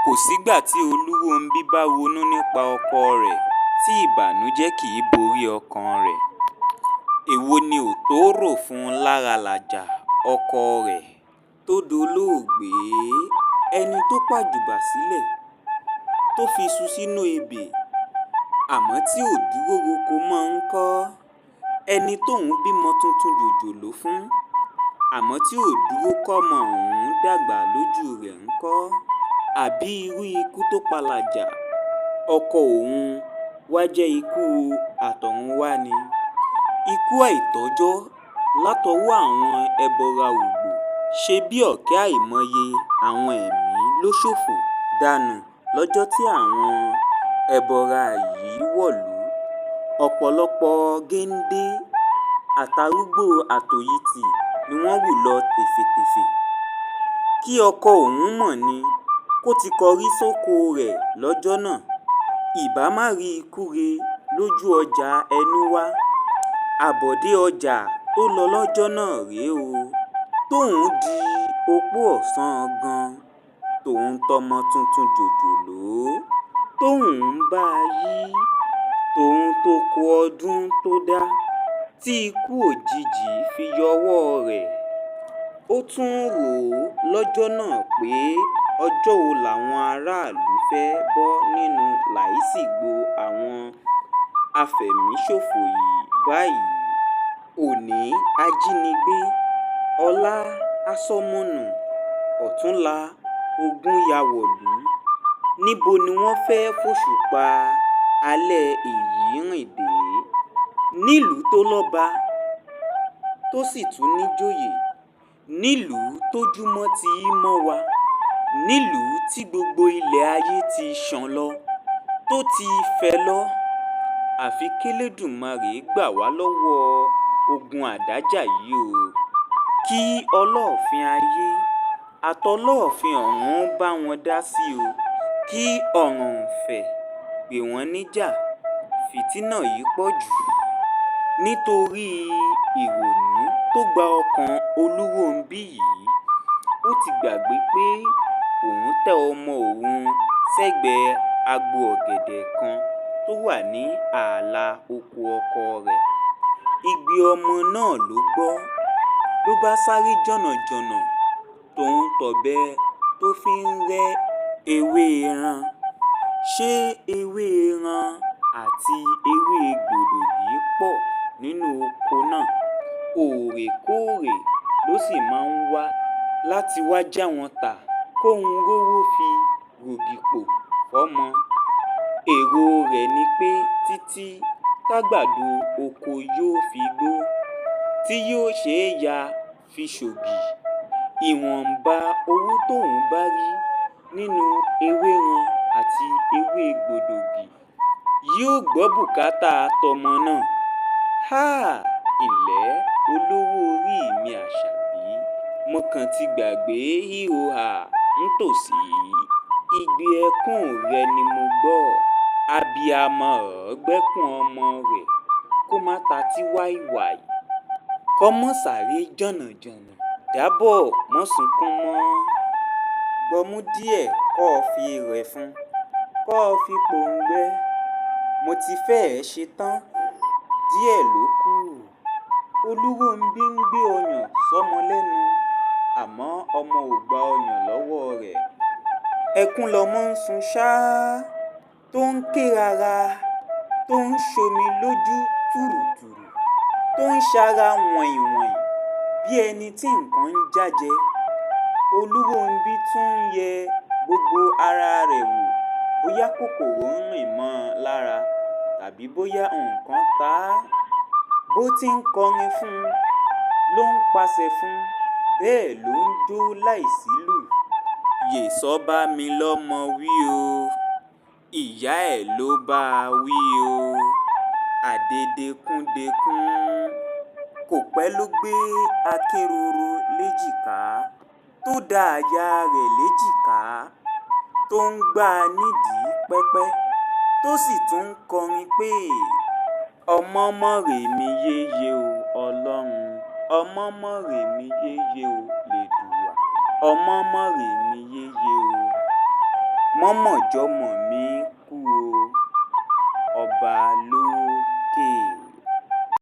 Kò sígbà tí Olúrónbí bá ronú nípa ọkọ rẹ̀ tí ìbànújẹ́ kì í borí ọkàn rẹ̀. Èwo ni ò tó rò fún un lára Làjà ọkọ rẹ̀ tó dolóògbé, ẹni tó pàjùbà sílẹ̀, tó fiṣu sínú ebè, àmọ́ tí ò dúró roko mọ́ ńkọ́? Ẹni tóun bímọ tuntun jòjòló fún, àmọ́ tí ò dúró kọ́mọ ọ̀hún dàgbà lójú rẹ̀ ńkọ́? Àbí irú ikú tó pa Làjà ọkọ òun wàá jẹ́ ikú àtọ̀runwá ni? Ikú àìtọ́jọ́ látọwọ́ àwọn ẹbọra ògbò, ṣebí ọ̀kẹ́ àìmọye àwọn ẹ̀mí ló ṣòfò dànù lọ́jọ́ tí àwọn ẹbọra yìí wọ̀lú. Ọ̀pọ̀lọpọ̀ géńdé àtàrúgbó àtòyìtì ni wọ́n rù lọ tèfètèfè. Kí ọkọ òun mọ̀ ni kó ti kọrí sóko rẹ̀ lọ́jọ́ náà, ìbá má rí ikú re lójú ọjà Ẹnúwá. Àbọ̀dé ọjà tó lọ lọ́jọ́ náà rèé o, tóun di opó ọ̀sán gan, tòun tọmọ tuntun jòjòló, tóun ń bá a yí, tòun toko ọdún tó dá, tí ikú òjijì fi yọwọ́ rẹ̀. Ó tún ń rò ó lọ́jọ́ náà pé ọjọ́ wo làwọn aráàlú fẹ́ẹ́ bọ́ nínú làásìgbò àwọn afẹ̀míṣòfò yìí báyìí? Òní ajínigbé, ọ̀la aṣọ́mọnù, ọ̀túnla ogun ya wọ̀lú. Níbo ni wọ́n fẹ́ẹ́ fòṣùpá alẹ́ èyí rìn dé? Nílùú tó lọ́ba tó sì tún níjòyè, nílùú tójúmọ́ ti í mọ́ wa, nílùú tí gbogbo ilẹ̀ ayé ti ṣàn lọ, tó ti fẹ̀ lọ. Àfi kẹlẹ́dùmarè gbà wá lọ́wọ́ ogun àdájà yìí o. Kí Ọlọ́fin ayé àtọlọ́ọ̀fin ọ̀run bá wọn dá sí i o. Kí Ọ̀rànfẹ̀ gbè wọ́n níjà, fìtínà yìí pọ̀ jù. Nítorí ìrònú tó gba ọkàn Olúrónbí yìí, ó ti gbàgbé pé òun tẹ́ ọmọ òun sẹ́gbẹ̀ẹ́ agbo ọ̀gẹ̀dẹ̀ kan tó wà ní ààlà oko ọkọ rẹ̀. Igbe ọmọ náà ló gbọ́, ló bá sáré jọ̀nàjọ̀nà tòun tọ̀bẹ tó fi ń rẹ́ ewé ẹran. Ṣé ewé ẹran àti ewé gbòdògì pọ̀ nínú oko náà? Òòrèkóòrè ló sì máa ń wá láti wáá já wọn ta kóun rówó fi rògì pò fọ́mọ. Èrò rẹ̀ ni pé títí tágbàdo oko yóò fi gbó, tí yóò ṣeé ya fi ṣògì. Ìwọ̀nba owó tóun bá rí nínú ewéran àti ewé gbòdògì yóò gbọ́ bùkátà tọmọ náà. Háà! Ilẹ̀ olówó orí mi Àṣàbí, mo kàn ti gbàgbé híhòhà nítòsí. Igbe ẹkún rẹ ni mo gbọ́. Abiamọ ò gbẹ́kún ọmọ rẹ̀ kó má tatí wáìwàì, kó má sáré jọ̀nàjọ̀nà, dábọ̀ má sunkún mọ́. Gbọmú díẹ̀ kó fi rẹ̀fun, kó fi pòǹgbẹ. Mo ti fẹ́ẹ̀ ṣetán, díẹ̀ ló kù. Olúrónbí ń gbé ọyàn sọ́mọ lẹ́nu, àmọ́ ọmọ ò gba ọyàn lọ́wọ́ rẹ̀. Ẹkún lọmọ ń sun ṣáá, tó ń ké rara, tó ń ṣomi lójú tùrùtùrù, tó ń ṣara wọ̀nyìnwọ̀nyìn bí ẹni tí nǹkan ń já jẹ. Olúrónbí tún ń yẹ gbogbo ara rẹ̀ wò bóyá kòkòrò ń rìn mọ́ ọn lára tàbí bóyá nǹkan ta á. Bó ti ń kọrin fún un ló ń pàṣẹ fún un, bẹ́ẹ̀ ló ń jó láìsílù. Yèsọ́ bá mi lọ́mọ wí o, ìyá ẹ̀ ló bá a wí o. Àdédékúndekún. Kò pẹ́ ló gbé akérọrọ léjìká tó da aya rẹ̀ léjìká tó ń gbá a nídìí pẹ́pẹ́ tó sì tún ń kọrin pé, ọmọ mọ̀rẹ̀mí yeye o Ọlọ́run, ọmọ mọ̀rẹ̀mí yeye o lèdùà, ọmọ mọ̀rẹ̀mí yeye o. Mọ̀mọ́ jọ́mọ mi kú o.